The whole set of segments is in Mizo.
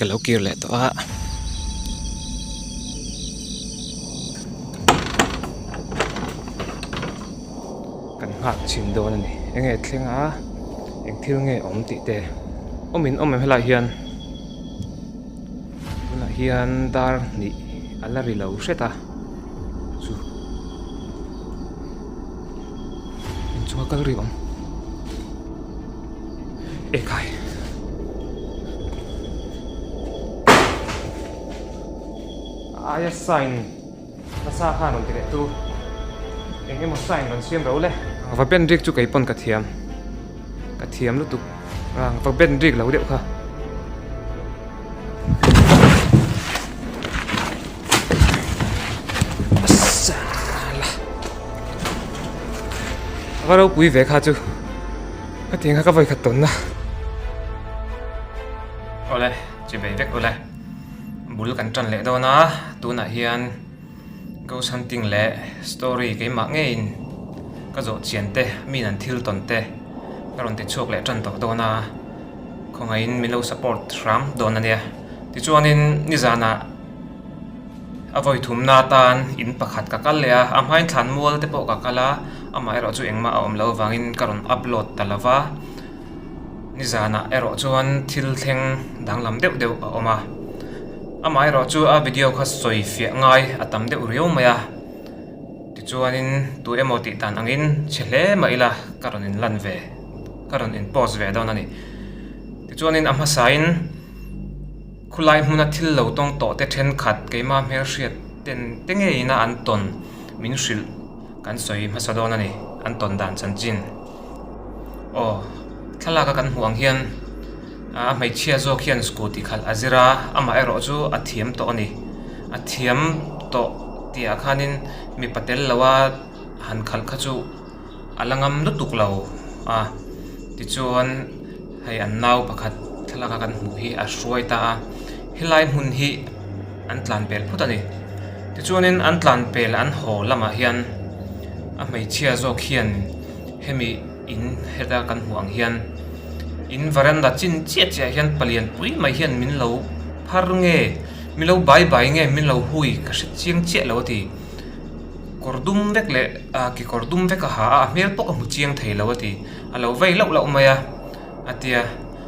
Ka lo kir leh tawh a. Kan nghak chhin dawn a ni. Enge thleng a, eng thil nge awm tih te awmin awm em helaiah hian tunah hian dar hnih a la ri lo hret a chu inchhunga kal ri awm ekhai. Aia sign nasa khan rawn ti leh tu eng emaw sign rawn siam ro le. Va ben rik chu kei pawn ka thiam ka thiam lutuk rang va ben rik lo deuh kha. Va ropui ve kha chu hetiang kha ka vawikhat tawn na. Awle chi bei vek ule bul kan tan leh dawn a tunah hian ghost hunting leh story keimah ngeiin ka zawh chian te mi an thil tawn te ka rawn ti chhuak leh tan tawh dawn a khawngaihin min lo support hram dawn a nia tichuanin nizanah a vawi thumna atan in pakhat ka kal leh a a hmain thlan mual te pawh ka kal a amaherawh chu engmah a awm loh avangin ka rawn upload ta lo va. Nizanah erawh chuan thil thleng danglam deuh deuh a awm a, amaherawh chu a video kha sawi fiah ngai a tam deuh riau mai a, tichuanin tu emaw tih dan angin chhe hle mah ila ka rawn in lan ve, ka rawn in post ve dawn a ni. Tichuanin a hmasain khulai hmuna thil lo tawng tawh te thenkhat keimah hmelhriat ten te ngeiin a an tawn min hrilh kan sawi hmasa dawn a ni, an tawn dan chanchin. Aw, thlalak a kan hmuh ang hian a hmeichhia zawk hian scooty khalh a zir a, amah erawh chu a thiam tawh a ni. A thiam tawh tih ah khanin mipa tel lo a han khalh kha chu a la ngam lutuk lo a, tichuan hei an nau pakhat thlalak a kan hmuh hi a hruai ta a, helai hmun hi an tlan pel phut a ni. Tichuanin an tlan pel an haw lamah hian a hmeichhia zawk hian. Hemi in heta kan hmuh ang hian in veranda chin chiah chiah ah hian palian pui mai hian min lo phar nge min lo bai bai nge min lo hui ka hre chiang chiah lo a ti. Kawr dum vek leh ah kekawr dum vek a ha a a hmel pawh ka hmu chiang thei lo a ti. A lo vei lauh lauh mai a a tia.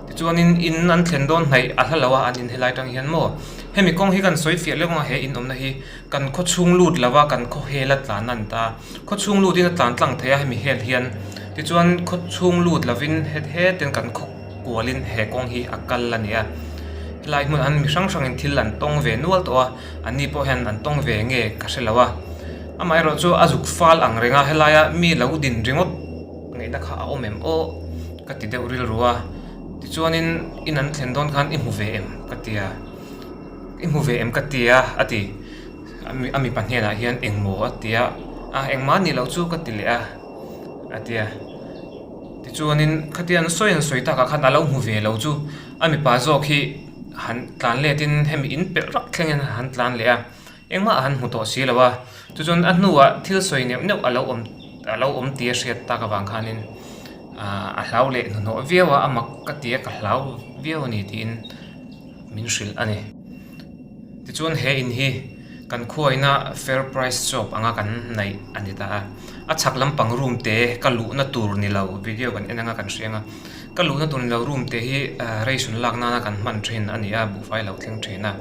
Tichuanin in an thlen dawn hnaih a hla lo a an in helai tang hian maw hemi kawng hi kan sawi fiah leuh ang a he in awmna hi kan khaw chhung lut lo a kan khaw hel a tlan a ni ta. Khaw chhung lutin a tlan tlang thei a hemi hel hian tichuan khaw chhung lut lovin het hetin kan khaw kualin he kawng hi a kal a ni a helai hmunah hian mi hrang hrangin thil an tawng ve nual tawh a anni pawh hian an tawng ve nge ka hre lo a amaherawh chu a zuk fal ang reng a helaia mi lo din ringawt ngaihna kha a awm em aw ka ti deuh rilru a tichuanin in an thlen dawn khan i hmu ve em ka ti a i hmu ve em ka ti a a ti. A mipa hnenah hian engmaw a ti a, a engmah ni loh chu ka ti leh a, a ti a. Tichuanin khatia an sawi an sawi takah khan a lo hmu ve lo chu a mipa zawk hi han tlan letin hemi in pelh rak thlengin han tlan leh a, engmah a han hmu tawh si lo a. Chuchuan a hnuah thil sawi neuh neuh a lo awm a lo awm tih a hriat tak avang khanin a hlau leh hnuhnawh viau a, a mak ka ti a ka hlau viau a ni tiin min hrilh a ni. Tichuan he in hi kan khuaina fair price shop anga kan neih a ni ta a, a chhak lampang room te ka luhna tur ni lo video kan en anga kan hria anga ka luhna tur ni lo room te hi ration lak nana kan hman thin a ni a buhfai lo thleng thin a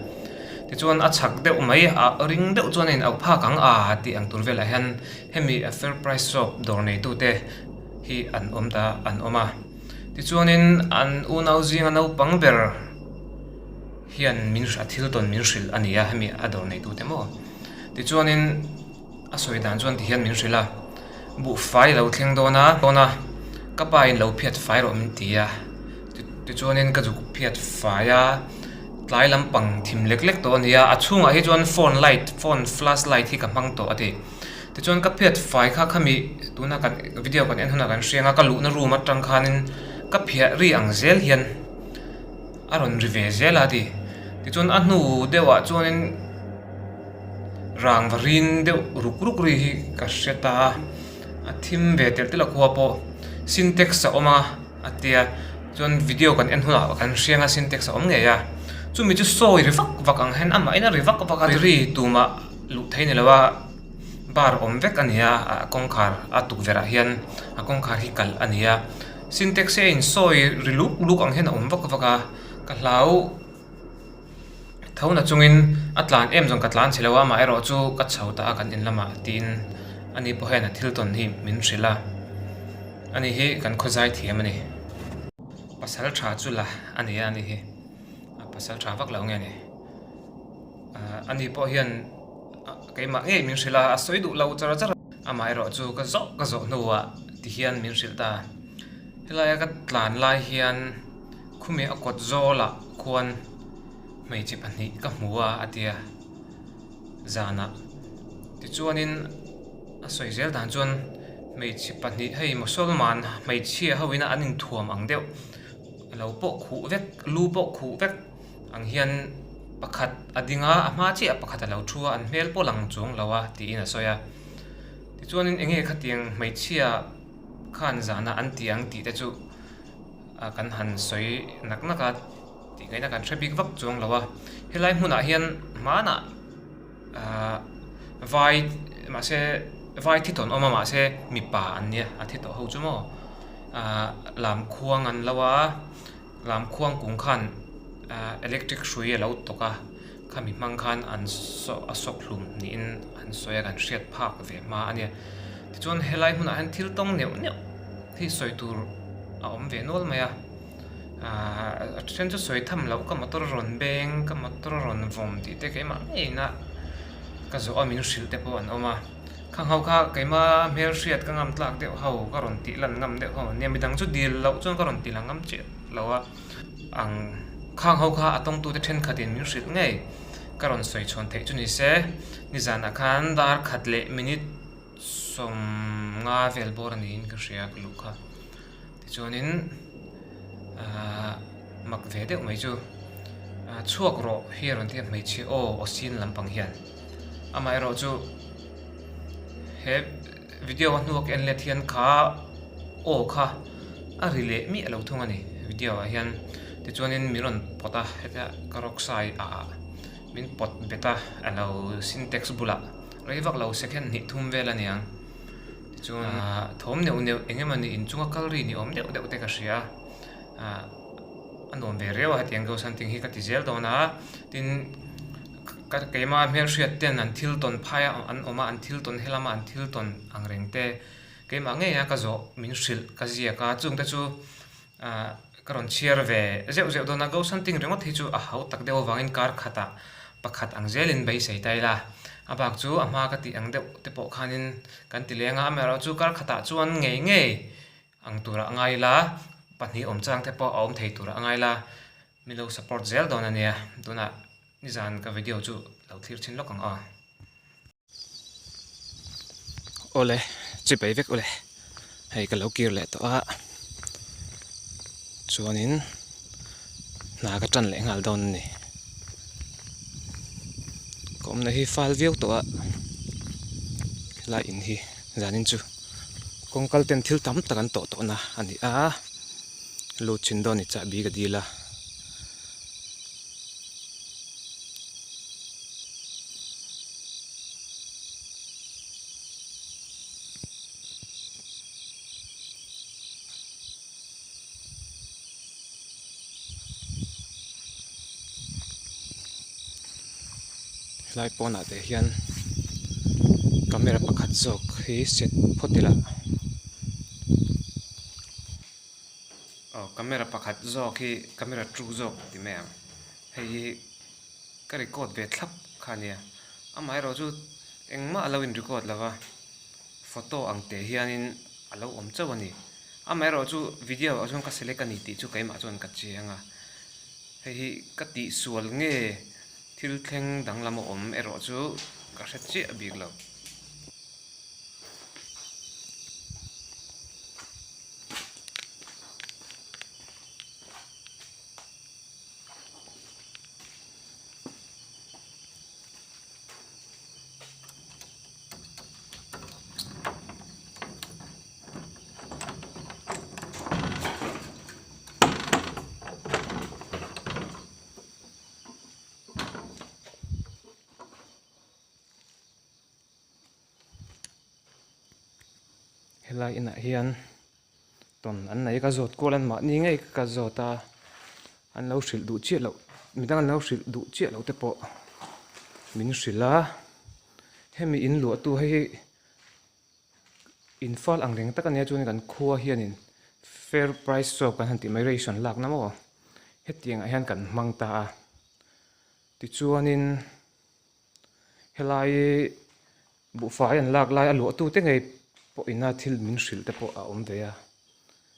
tichuan a chhak deuh mai a ring deuh chuan a in auh phak ang a tih ang tur velah hian hemi fair price shop dawr neitu te hi an awm ta an awm a tichuanin an unau zinga naupang ber. Hian min a thil tawn min hrilh a ni a, hemi a dawr neitute maw? Tichuanin a sawi dan chuan tihian min hrilh a, buhfai lo thleng dawn a, dawn a, ka pa in lo phiat fai rawh min ti a, tichuanin ka zuk phiat fai a, tlai lampang thim lek lek tawh a ni a, a chhungah hi chuan phone light, phone flash light hi ka hmang tawh a ti. Tichuan ka phiat fai kha khami tuna kan video kan en hunah kan hria ang a, ka luhna room atang khanin ka phiah ri ang zel hian. A rawn ri ve zel a ti. Tichuan a hnu deuhah chuanin rang va rin deuh ruk ruk ri hi ka hre ta a, a thim ve telh telh a khua pawh sintex a awm a a tia chuan video kan en hunah kan hriang a sintex a awm ngei a. Chumi chu sawi ri vak vak ang hian amahin a ri vak vak a ri tumah luh theih ni lo a bar awm vek a ni a a kawngkhar a tukverh ah hian a kawngkhar hi kalh a ni a sintex hi a insawi ri luk luk ang hian a awm vak vak a ka hlau tho na chungin a tlan em zawng ka tlan chhe lo a amaherawh chu ka chho ta a kan in lamah tiin ani pawh hian a thil tawn hi min hrilh a ani hi kan khawzai thiam a ni pasal tha chu la a ni a ani hi. a pasal tha vak lo nge ni ah ani pawh hian keimah ngei min hrilh a a sawi duh lo char char a amaherawh chu ka zawh ka zawh hnuah ti hian min hrilh ta helaia ka tlan lai hian khumi a kawt zawlah khuan hmeichhe pahnih ka hmu a a ti a zanah tichuanin a sawi zel dan chuan hmeichhe pahnih hei mosolman hmeichhia ho ina an inthuam ang deuh. Lo pawh khuh vek, lu pawh khuh vek ang hian pakhat a ding a, a hma chiah pakhat a lo thu a, an hmel pawh lang chuang lo a tiin a sawi a. Tichuanin eng nge khatiang hmeichhia khan zahna an ti ang tih te chu kan han sawi nak nak a tih ngaihna kan hre bik vak chuang lo a. Helai hmunah hian hmanah ahh vai mahse vai thi tawn awm a mahse mipa an nia a thi tawh ho chu maw. Ahh lamkhuang an lo a lamkhuang kung khan ahh electric hrui a lo tawk a khami hmang khan an saw a sawk hlum niin an sawi a kan hriat phak ve hma a nia tichuan helai hmunah hian thil tawng neuh neuh hi sawi tur a awm ve nual mai a ahh a then chu sawi tham loh ka motor rawn beng ka motor rawn vawm tih te keimah ngeiin a ka zawh a min hrilh te pawh an awm a. Kha ho kha keima hmelhriat ka ngam tlak deuh ho ka rawn tih lan ngam deuh ho ania midang chu dil loh chuan ka rawn tih lan ngam chiah lo a ang khang ho kha a tawngtute thenkhatin min hrilh ngei ka rawn sawi chhawn theih chu ni se nizanah khan dar khat leh minute sawmnga vel bawr a niin ka hria ka luh kha. Tichuanin ahh mak ve deuh mai chu ah chhuak rawh hi a rawn ti a hmeichhe aw aw sin lampang hian amaherawh chu he video a hnua ka en let hian kha aw kha a ri leh miah lo thung a ni video ah hian tichuanin min rawn pawt a hetia ka rawk sai ah min pawt bet a a lo sintex bulah rei vak lo second hnih thum vel a niang. Tichuan thawm neuh neuh eng emawni inchunga kal ri ni awm deuh deuh te ka hria a ah a nuam ve riau a hetiang ghost hunting hi ka ti zel dawn a tin ka keima hmelhriat ten an thil tawn phai a an awm a an thil tawn helama an thil tawn ang reng te keimah ngei a ka zawh min hrilh ka ziak a chung te chu ah ka rawn chhiar ve zeuh zeuh dawn a ghost hunting ringawt hi chu a hau tak deuh avangin kar khatah pakhat ang zelin beisei ta ila a bak chu a hma ka tih ang deuh te pawh khanin kan ti leng a amaherawh chu kar khatah chuan ngei ngei ang turah a ngai ila pahnih awm chang te pawh a awm thei turah a ngai ila min lo support zel dawn a nia tunah nizan ka video chu lo thlir chhin lawk ang aw. Awle chi pai vek awle hei ka lo kir leh tawh a chuanin hna ka tan leh nghal dawn a ni ka awmna hi fal viau tawh a helai in hi zanin chu kawng kal ten thil tam tak an tawh tawh na a ni a lut chhin dawn a ni chahbi ka dil a. Helai pawnah te hian camera pakhat zawk hi set phawt ila aw camera pakhat zawk hi camera two zawk ti mai ang hei hi ka record ve thlap kha ania amaherawhchu engmah a lo in record lo va photo ang teh hianin a lo awm chauh a ni amaherawhchu video ah chuan ka select a ni tih chu keimah chuan ka chiang a hei hi ka tihsual nge thil thleng danglam a awm erawh chu ka hre chiah bik lo. Helai inah hian tawn an nei a ka zawt kual an mahni ngei ka zawt a an lo hrilh duh chiah loh midang an lo hrilh duh chiah loh te pawh min hrilh a hemi in luah tu hei hi in fal ang reng tak ania chuan kan khua hianin fair price shop kan han tih mai ration lakna maw hetiang ah hian kan hmang ta a tichuanin helai Buhfai an lak lai a luahtute ngei pawhin a thil min hrilh te pawh a awm ve a,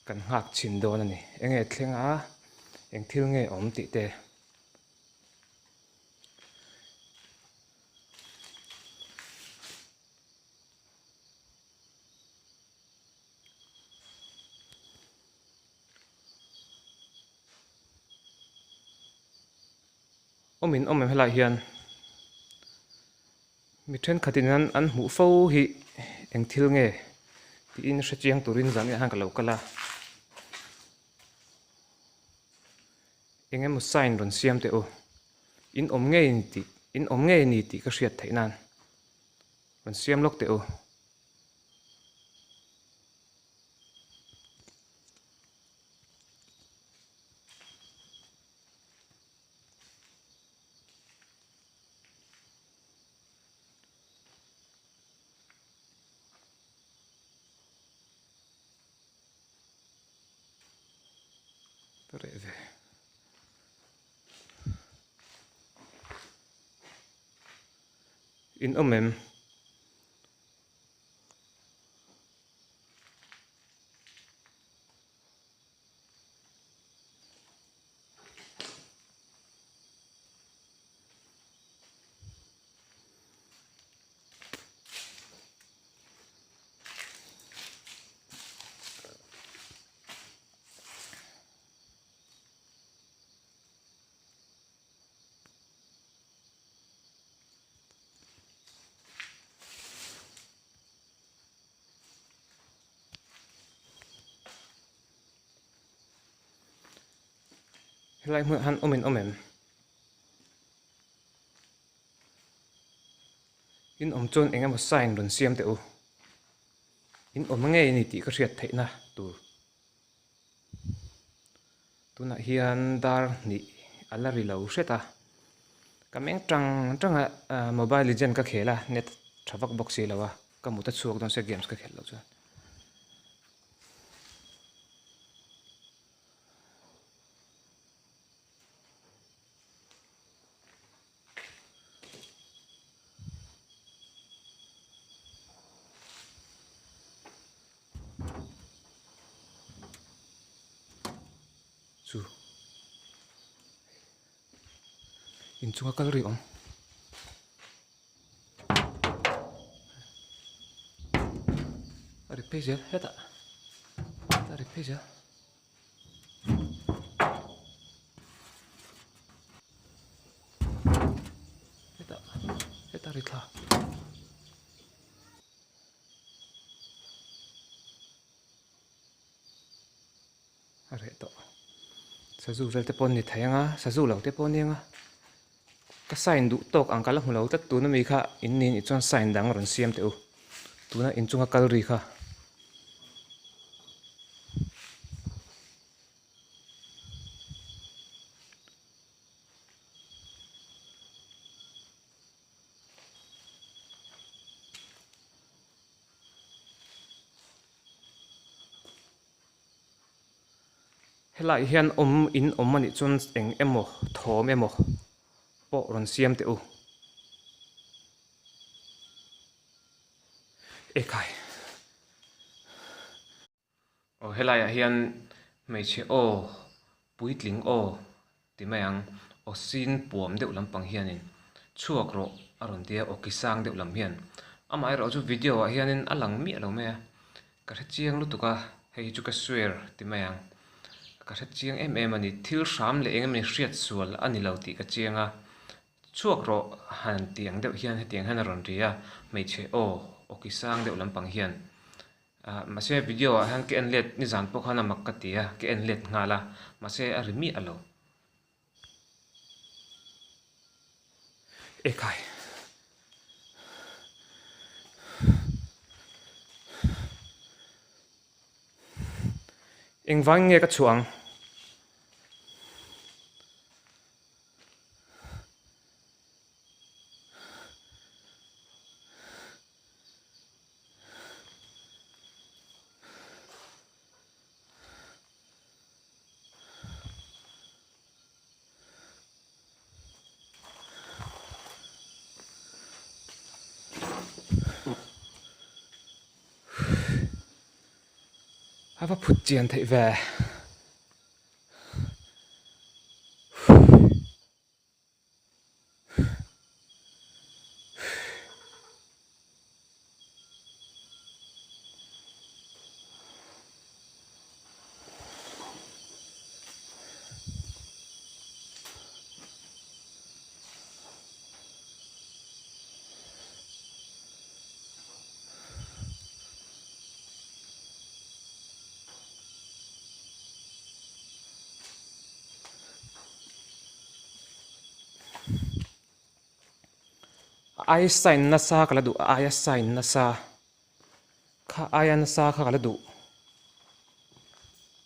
kan nghak chhin dawn a ni. Enge thleng a, eng thil nge awm tih te. Awmin awm em helaiah hian mi thenkhatin an an hmuh fo hi eng thil nge tiin hre chiang turin zan inah hian ka lo kal a eng emaw sign rawn siam teh u in awm ngei tih in awm ngei ni tih ka hriat theih nan rawn siam lawk teh u. Reh ve. In awm em? Helai hmunah hian awm in awm em? In awm chuan eng emaw sign rawn siam teh u. In awm ngei a ni tih ka hriat theihna tur. Tunah hian dar hnih a la ri lo hret a. Ka meng tang tang a mobile legend ka khel a net tha vak bawk si lo a ka mut a chhuak dawn sia games ka khelh loh chuan. Chu inchunga kal rih awm. A ri phei zel hetah a ri phei zel. Hetah hetah a ri thla. A reh tawh. Sazu vel te pawh an ni thei ang a, sazu lo te pawh a ni ang a. Ka sign duh tawk ang ka la hmu lo tlat tuna mi kha in ni nih chuan sign dang rawn siam teh u. Tuna inchunga kal ri kha. Helaiah hian awm in awm a nih chuan eng emaw thawm emaw pawh rawn siam teh u. Ekhai. Aw helaiah hian hmeichhe aw puitling aw ti mai ang aw sin puam deuh lampang hianin chhuak rawh a rawn ti a aw ki sang deuh lam hian amaherawh chu video ah hianin a lang miah lo mai a ka hre chiang lutuk a hei hi chu ka swear ti mai ang ka hre chiang em em a ni thil hram leh eng emawni hriat sual a ni lo tih ka chiang a chhuak rawh han ti ang deuh hian hetiang hian a rawn ri a hmeichhe aw aw ki sang deuh lampang hian. Ah mahse video ah hian ka en let nizan pawh khan a mak ka ti a, ka en let nghal a, mahse a ri miah lo. Ekhai. Engvangin nge ka chhuah ang? A va phut chian theih ve. Ai sign nasa ka la duh a aia sign nasa kha aia nasa kha ka la duh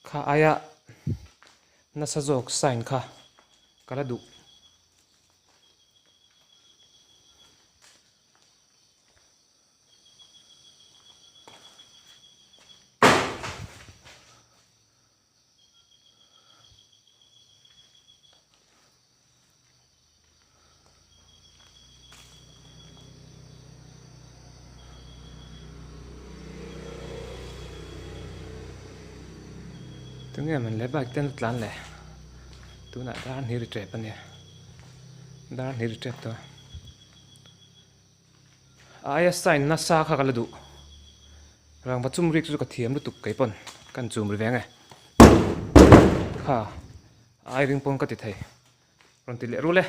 kha aia nasa zawk sign kha ka la duh. Tunge man le bike ten tlan le tunah dar hnih ri tep ania dar hnih ri tep tawh a aia sign nasa kha ka la duh rangva chum rik chu ka thiam lutuk kei pawn ka han chum ri ve ang e kha a ai ring pawn ka ti thei rawn ti leh rul e.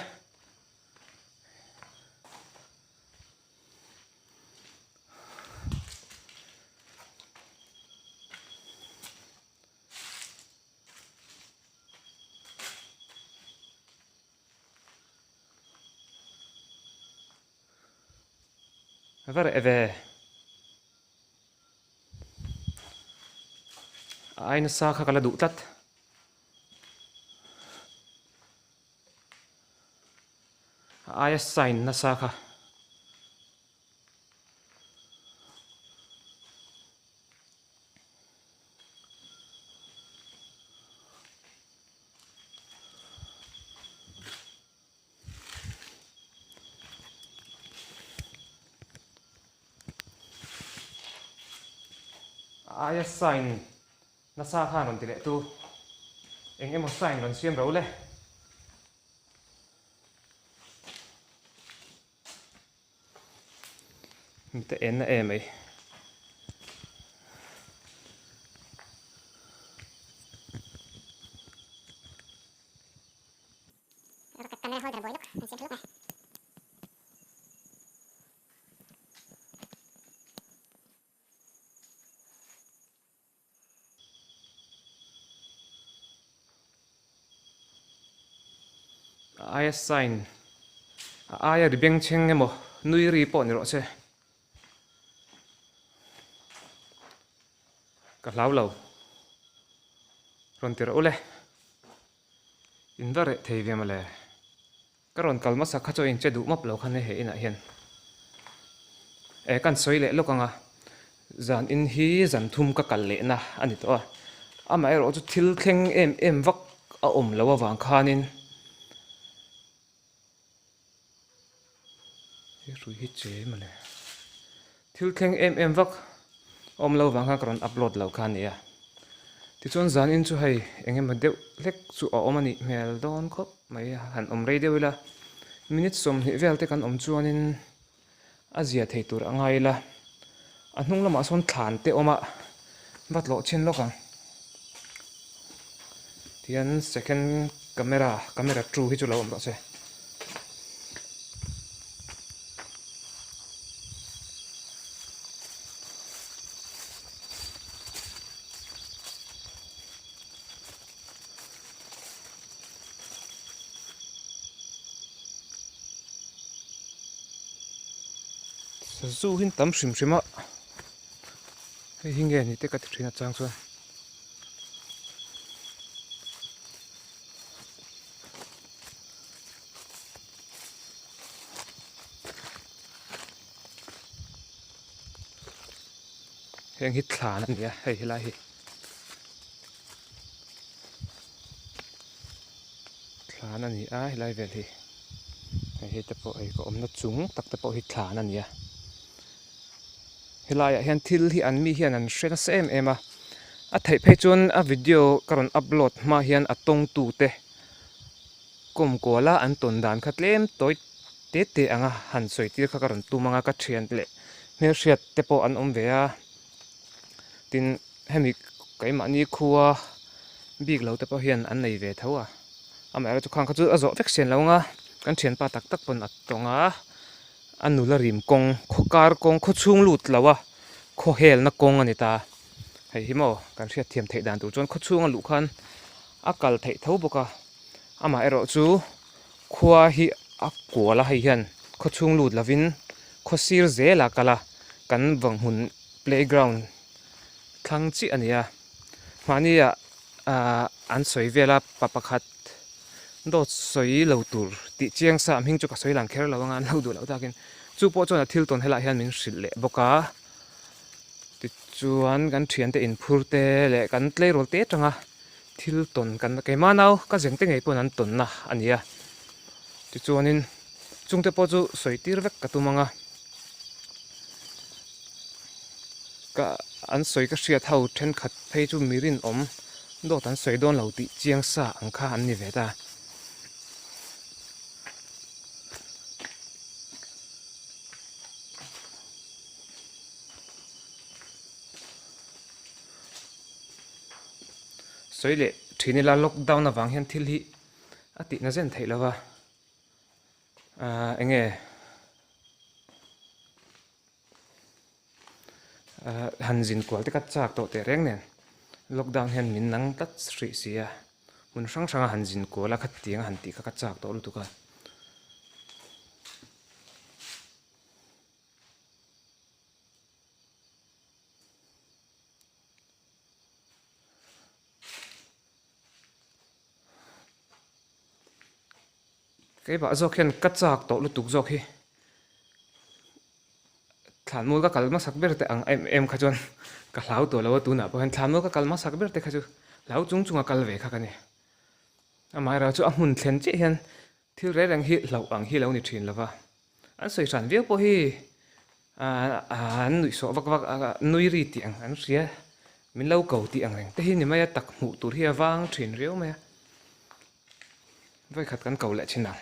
Va reh ve. A ai nasa kha ka la duh tlat. A aia sign nasa kha. A aia sign nasa khan rawn ti leh tu eng emaw sign rawn siam ro le. Mite en na em mai. A aia sign a aia ri bengchheng emaw nui ri pawh ni rawh se ka hlau lo rawn ti rawh u le in va reh thei ve mawle ka rawn kal hmasa kha chu a inche duh map lo khan hei inah hian e kan sawi leh lawk ang a zan in hi zan thum ka kal leh na a ni tawh a amaherawh chu thil thleng em em vak a awm loh avang khanin he hrui hi che mawle thil thleng em em vak a awm loh avang khan ka rawn upload lo kha a ni a tichuan zan in chu hei eng emaw deuh hlek chu a awm a nih hmel dawn khawp mai a han awm rei deuh ila minute 20 vel te kan awm chuanin a zia thei tur a ngai ila a hnung lamah sawn thlan te awm a va tlawh chhin lawk ang tihian second camera camera two hi chu lo awm rawh se. Sazu hi an tam hrim hrim a hei hi nge ni te ka ti thin a chang chuan. Heng hi thlan a ni a, hei helai hi thlan a ni a helai vel hi hei hei te pawh hei ka awmna chung tak te pawh hi thlan a ni a helaiah hian thil hi an mi hian an hre nasa em em a a theih phei chuan a video ka rawn upload hma hian a tawngtu te kawm kuala an tawn dan kha tlem tawi te te anga han sawi tir kha ka rawn tum anga ka thian leh hmelhriat te pawh an awm ve a tin hemi keimahni khua bik lo te pawh hian an nei ve tho a amaherawhchu khang kha chu a zawh vek sian lo anga kan thianpa tak tak pawn a tawng a a nula rim kawng khaw kar kawng khaw chhung lut lo a khaw helna kawng a ni ta hei hi maw kan hriatthiam theih dan tur chuan khaw chhunga luh khan a kal theih tho bawk a amaherawhchu. Khua hi a kual a hei hian khaw chhung lut lovin khaw sir zel a kal a kan vanghmun playground thlang chiah a ni a mahni ah ahh an sawi vel a pa pakhat dawt sawi lo tur tih chiang sa hming chu ka sawi lang kher lo anga an lo duh loh takin chu pawh chuan a thil tawn helaiah hian min hrilh leh bawk a tichuan kan thiante inphur te leh kan tleirawl te atanga. Thil tawn kan keimah nau ka zeng te ngei pawn an tawnna a ni a tichuanin chungte pawh chu sawi tir vek ka tum ang a ka an sawi ka hriat ho thenkhat phei chu mi rinawm dawt an sawi dawn lo tih chiang sa ang kha an ni ve ta. Sawi leh thin ila lockdown avang hian thil hi a tihna zen theih lova ahh eng nge ahh han zin kual te kha chak tawh teh reng nen lockdown hian min nang tlat hrih si a hmun hrang hrang a han zin kual a khatiang a han tih kha ka chak tawh lutuk a. Keimah zawk hian ka chak tawh lutuk zawk hi thlanmual ka kal hmasak ber te ang em em kha chuan ka hlau tawh lo a tunah pawh hian thlanmual ka kal hmasak ber te kha chu hlau chung chung a kal ve kha ka ni. Amaherawhchu a hmun thlen chiah hian thil reng reng hi hlauh ang hi lo ni thin lo va. An sawi hran viau pawh hi an nuihsawh vak vak a nui ri tih ang an hria min lo ko tih ang reng te hi ni mai a tak hmuh tur hi a vang thin riau mai a vawikhat kan ko leh thin ang.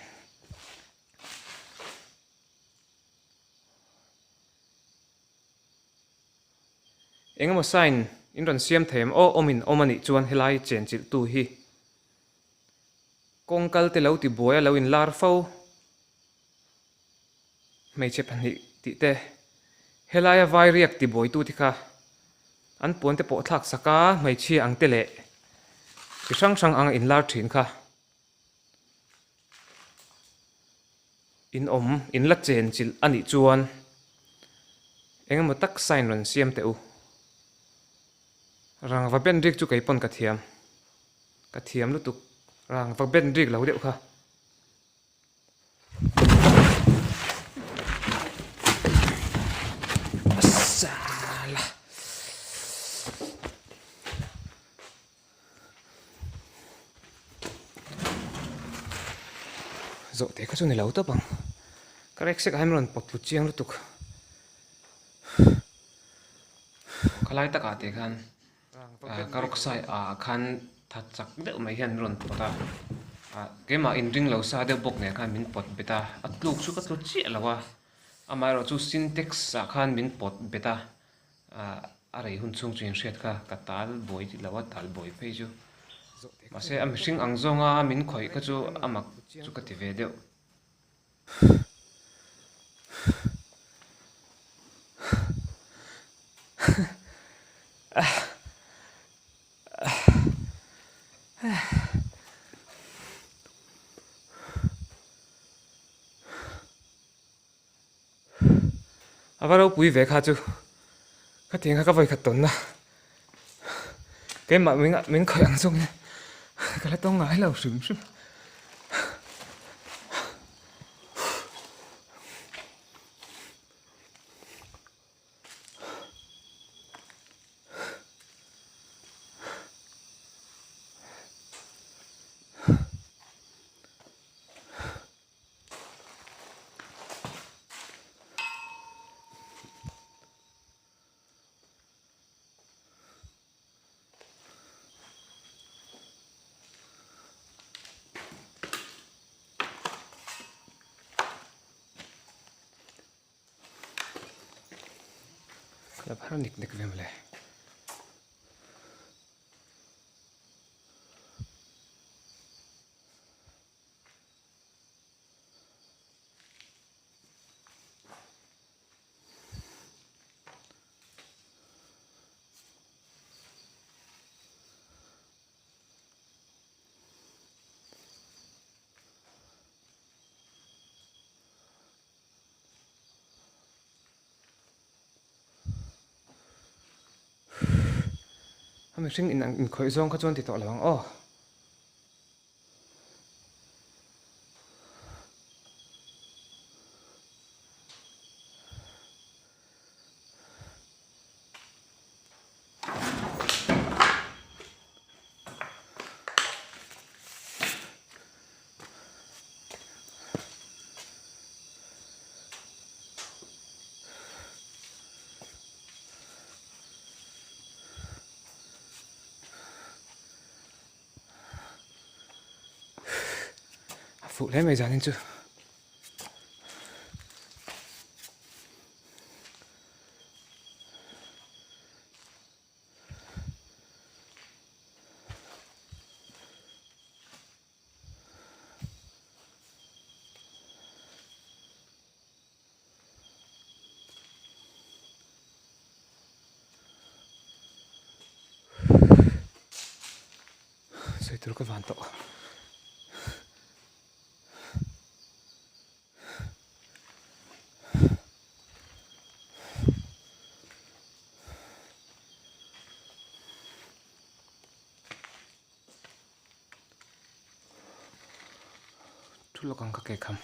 Engemaw sign in rawn siam thei em aw awmin awm anih chuan helai chenchilh tu hi kawng kal te lo ti buai a lo inlar fo. Hmeichhe pahnih tih te, helaia vai riak ti buaitu te kha an puan te pawh thlak sak a, hmeichhia ang te leh chi hrang hrang anga inlar thin kha in awm, in la chen chilh a nih chuan eng emaw tak sign rawn siam teh u. Rangva ben rik chu kei pawn ka thiam, ka thiam lutuk rangva ben rik lo deuh kha. Zawh te kha chu ni lo tawp ang ka rek sek ah hian rawn pawt tlu chiang lutuk khalai takah te khan Ka rawksai ah khan tha chak deuh mai hian min rawn pawt a, ah keimah inring lo sa deuh bawk nen khan min pawt bet a, a tluk chu ka tlu chiah lo a, amaherawh chu sintex ah khan min pawt bet a, ah a rei hun chhung chu inhriat kha ka tal buai lo a, tal buai phei chu mahse a mihring ang zawnga min khawih kha chu a mak chu ka ti ve deuh. A va ropui ve kha chu khatiang kha ka vawikhat tawnna keimah min khawih ang zawng hian ka la tawng ngai lo hrim hrim. La phar nek nek ve mawle. A mihring in ang inkhawih zawng kha chuan ti tawh lo ang aw. A fuh hle mai zanin chu. Sawi tur ka van tawh. Thu lawk ang ka ke kham.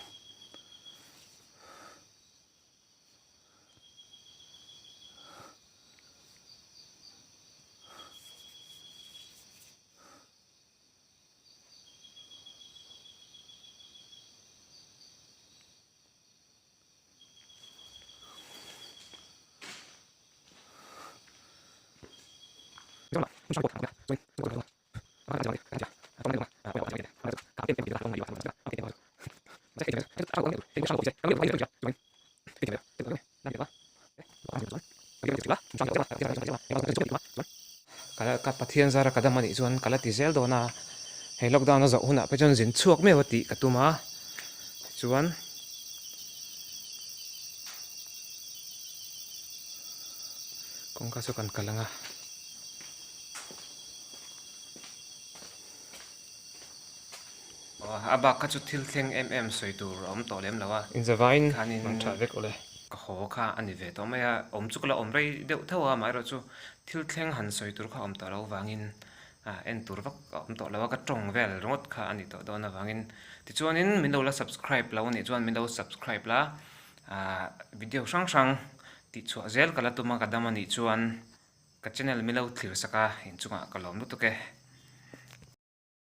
Ka Pathian zara ka dam anih chuan ka la ti zel dawn a, hei lockdown a zawh hunah pawh chuan zin chhuak meuh a tih ka tum a, tichuan. Kawngka chu kan kal ang a. A bak kha chu thil thleng em em sawi tur a awm tawh lem lo a. Inzavain man tha vek awle. Ka haw kha a ni ve tawh mai a, awm chu ka la awm rei deuh tho a, amaherawh chu thil thleng han sawi tur kha a awm tawh lo vangin en tur vak a awm tawh lo a, ka tawng vel ringawt kha a ni tawh dawn avangin. Tichuanin min lo la subscribe lo anih chuan min lo subscribe la, video hrang hrang tihchhuah zel ka la tum a, ka dam anih chuan ka channel min lo thlir sak a, inchungah ka lawm lutuk e.